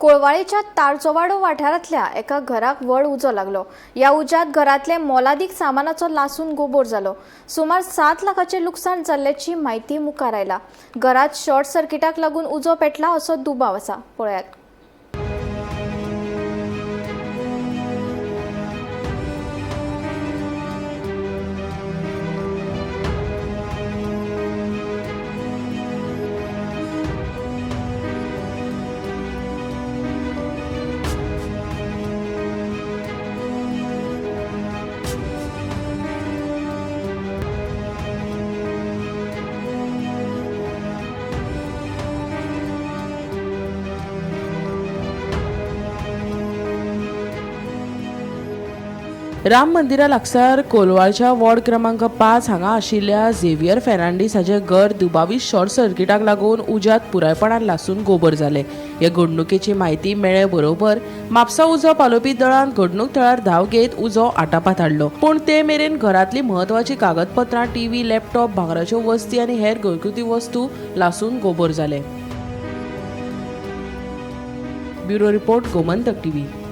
कोळवाळेच्या तारजोवाडो वाठारांतल्या एका घराक व्हड उजो लागलो. ह्या उज्यांत घरांतले मोलादीक सामानाचो लासून गोबोर जालो. सुमार 7 लाखाचें लुकसाण जाल्ल्याची म्हायती मुखार आयला. घरांत शॉर्ट सर्किटाक लागून उजो पेटला असो दुबाव आसा. पळयात. राम मंदिरा लागसार कोलवाळच्या वॉर्ड क्रमांक 5 हांगा आशिल्ल्या झेवियर फेर्नांडीस हाचें घर दुबावीत शॉर्ट सर्किटाक लागून उज्यांत पुरायपणान लासून गोबर जालें. हे घडणुकेची म्हायती मेळ्ळे बरोबर म्हापसा उजो पालोवपी दळान घडणूक थळार धांव घेत उजो आटापात हाडलो. पूण ते मेरेन घरांतली म्हत्वाची कागदपत्रां, टीव्ही, लॅपटॉप, भांगराच्यो वस्ती आनी हेर घरगुती वस्तू लासून गोबर जाले. Bureau report, Gomantak TV.